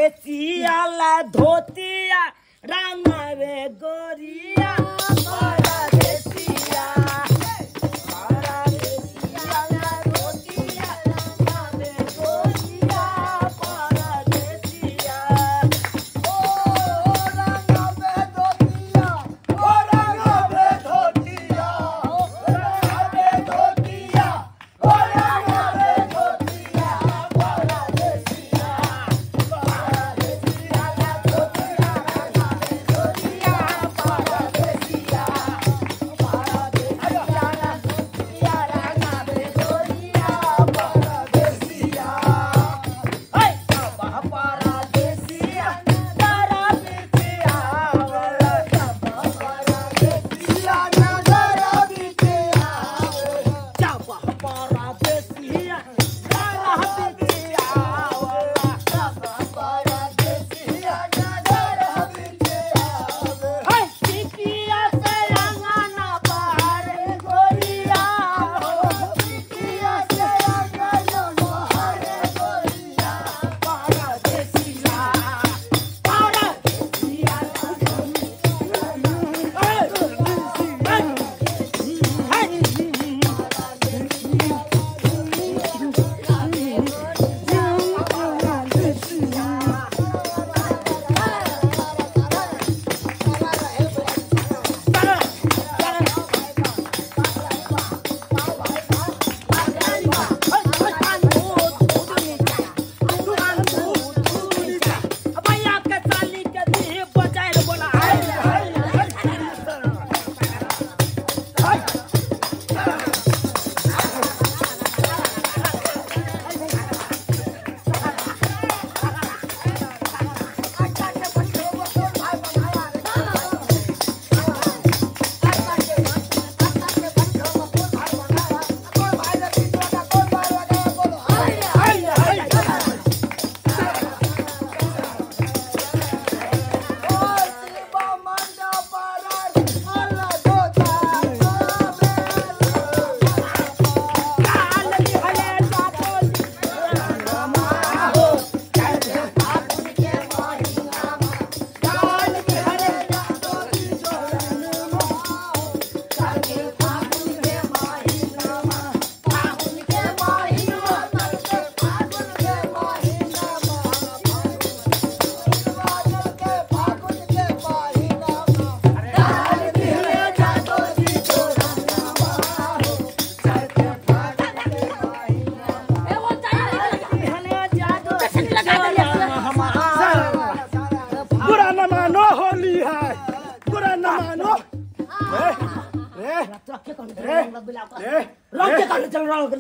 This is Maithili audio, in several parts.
परदेसिया ला धोतिया रंगावे गोरिया परदेसिया परदेसिया ला धोतिया रंगावे गोरिया परदेसिया ओ रंगावे धोतिया ओ रंगावे धोतिया ओ रंगावे धोतिया ओ रंगावे धोतिया परदेसिया परदेसिया ला धोतिया रंगावे गोरिया परदेसिया परदेसिया ला धोतिया रंगावे गोरिया परदेसिया ऐ बाबा परदेसिया तारा पितिया वाला बाबा परदेसिया नजर बीते आवे बाबा परदेसिया तारा पितिया वाला परदेसिया नजर बीते आवे ऐ पितिया से रंगाना बाहर गोरिया हो पितिया से रंगन मोहर गोरिया परदेसिया परदेसिया बुरा न मानो होली है बुरा न मानो रे रे रे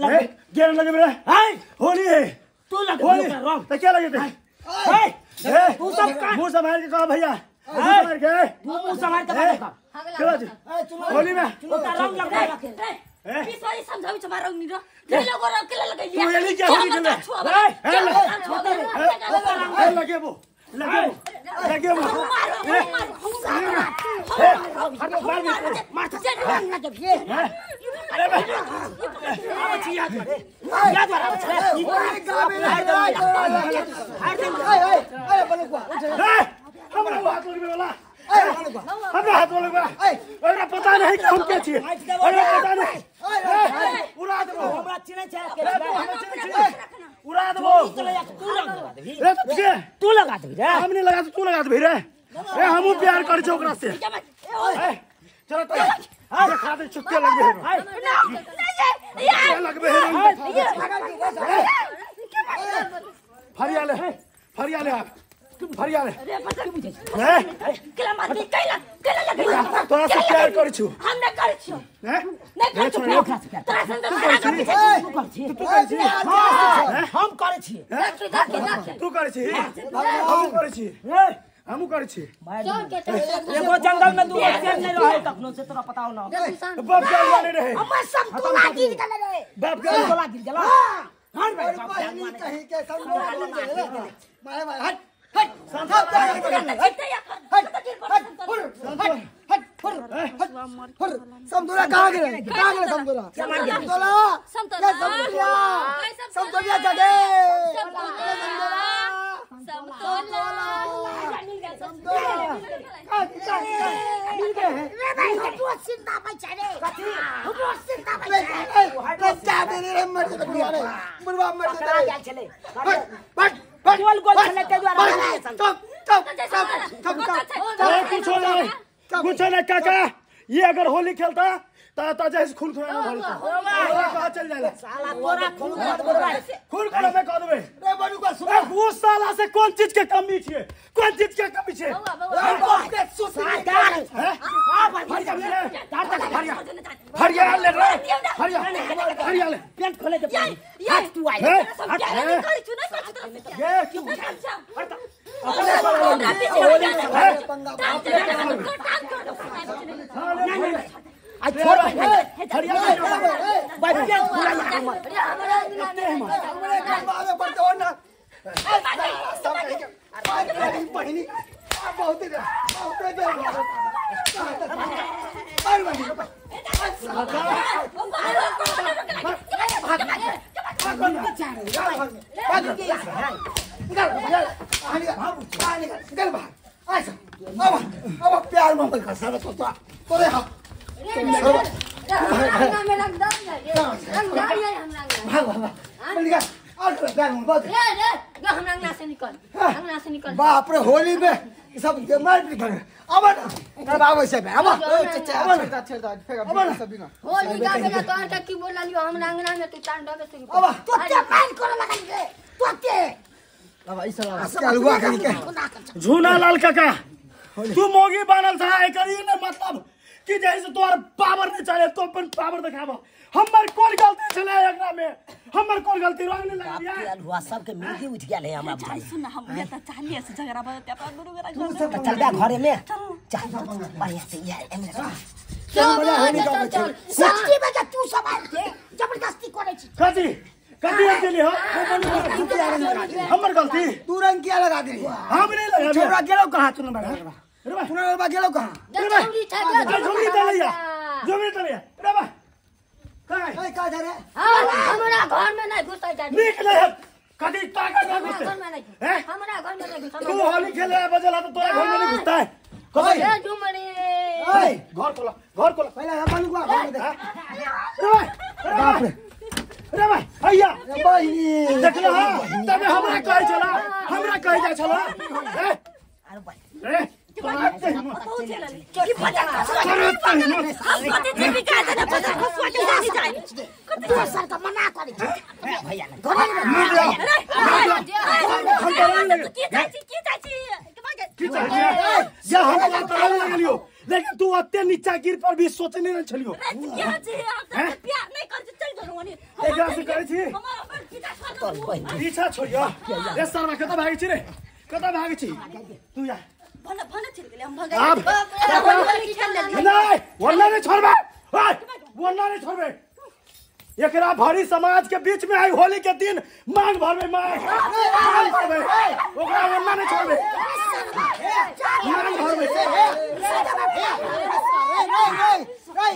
रे गेर लगे मेरे होली है होली तो क्या लगे थे ए मुंह संभाल के कहो भैया मुंह संभाल के क्या बात है? होली में तू ये क्या होली खेल रहा है ए लगे वो लगे वो लगे वो अरे भाई हमरा हाथ लगबे वाला हमरा हाथ लगबे एकरा पता नहीं कि हम के छियै एकरा पता नहीं उड़ा देबो हमरा चिन्है छै हमरा चिन्है छियै उड़ा देबो रे के तू लगा देबी रे हम नहीं लगा तू लगा देबी रे ए हमहू प्यार करै छियै ओकरा से चलो तो देखा दे चुपके लगबे है लगबे है फरियाले फरियाले आप फरियाले तोरा से प्यार करै छु हम नै करै छियौ हैं नै करै छियौ तोरा से तू करै छी हम करै छी तू करै छी हमहू करै छी हमहू करै छी एगो जंगल में दू गो शेर नहीं रहे तखनो से तोरा पता हो ना बाप के वाले रहे हमर सब तोला गिर गेल रे बाप के तोला गिर गेल हट भाई पहली कहीं के सब मारे मारे हट हट हट हट हट समतोला कहाँ गए कहाँ गए समतोला समतोला समतोला समतोला जगे समतोला सिंधा बचा रे कथी हमरो सिंधा बचा रे बच्चा दे रे मर जेतै रे बुढ़वा मर जेतै गेल छलै बट गोल गोल छलै ते द्वारा चुप चुप चुप चुप। कुछ नहीं काका, ये अगर होली खेलता ता जैसे खून खुना कहाँ चल जाए साला तोरा खून खून खुना में कह देबे रे बनुका सुन। वो साला से कौन चीज के कमी छे, कौन चीज के कमी छे? फरिया ले रे, फरिया फरिया ले पेंट खोले दे हाथ तू आई सब क्या नहीं करै छु नहीं करै छु ये क्यों अपने पंगा आ छोड़ फरिया भाई पेंट खुला हमरे करवावे पड़ते हो ना सब कह बहिनी बहुत दे बहुत दे मार बहिनी निकल बाहर ऐसा अब प्यार मोहब्बत कर सारा तो तोरे हाथ बाप रे होली में सब मार पीट कर अब ना अब से अब होली का बेला तोहर के की बोल लियो हम अंगना में तू तांडव शुरू अब तोते मार करे लगल रे तोते अब ऐसा लगा के झूना लाल काका तू मोगी बनल था एकरी ने मतलब कि जैसे तोहर पावर नहीं चले तो अपन पावर दिखाबो। हमर कोन गलती छले एकरा में, हमर कोन गलती रंग नहीं लगा दिया हुआ सबके मिर्गी उठ गेल है हमरा भाई। सुन हम ये त चाहलिए से झगड़ा बदते अपन गुरु मेरा घर चल जा घरे में चल बढ़िया से ये एमे चल सच्ची में तू सब आइल के जबरदस्ती करे छी कथी कथी हम देली हो हमर गलती तू रंग किया लगा देली हम नहीं लगा छोरा गेलो कहां चुन बड़ा सुना बा गेलो कहां झुमरी तलैया झुमरी तलैया रे बा का का जा रे हमरा घर में नहीं घुसै जा निक नहीं है कदी ताकत ना घुसते हैं हमरा घर में नहीं घुसता तू होली खेले बजला तो तोरा घर में नहीं घुसता है ए झुमरी ओए घर खोला घर खोला पहले हम को घर में देख रे भाई बाप रे रे भाई भैया बहिनी देखला तबे हमरा कहै छला हमरा कहै जा छला ए अरे भाई ए लेकिन तू अत्ते नीचा गिर पर भी सोचने नहीं छलियो। पीछा छोड़ियो रे शर्मा कतऽ भागै छी रे कतऽ भागै छी तू या भन भन चल गेलै हम भगै नहीं वरना नहीं छोड़बे ओए वरना नहीं छोड़बे। एकरा भारी समाज के बीच में आई होली के दिन मांग भरबे मांग मांग भरबे ओकरा वरना नहीं छोड़बे मांग भरबे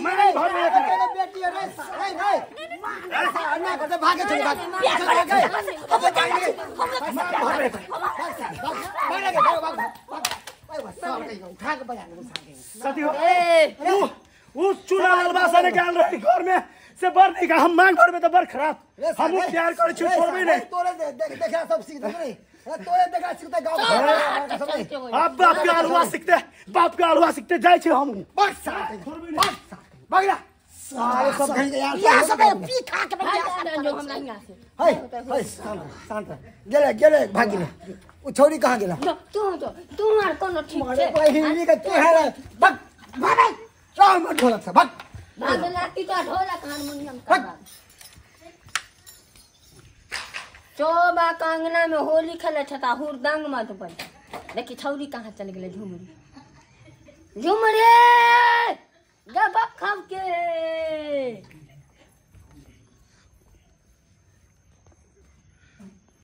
मांग भरबे एकरा बेटी रे रे रे ना करते भागे चल भाग उस चूना लाल बासा ने गाल रही घर में से बर नहीं का हम मांग भरबे तो बर खराब हम प्यार करे छी छोड़बे नहीं तोरे देख देखा सब सीख रे तोरे देखा सीखते गांव अब बाप के हलवा सीखते बाप के हलवा सीखते जाय छी हम बस छोड़बे नहीं बगला सारे सब कहीं यार या सब पी खा के बैठ जो हमरा हियां से हे हे शांत शांत गेले गेले भाग गेले उ छोरी कहां गेला तू तो तू आर कोनो ठीक छै बहिनी के तू है भाग भाग चल मत ढोलक से भाग भाग लाती तो ढोलक हारमोनियम का चोबा कांगना में होली खेले छता हुरदंग मत बज। देखी छौरी कहां चल गेले झुमरी झुमरी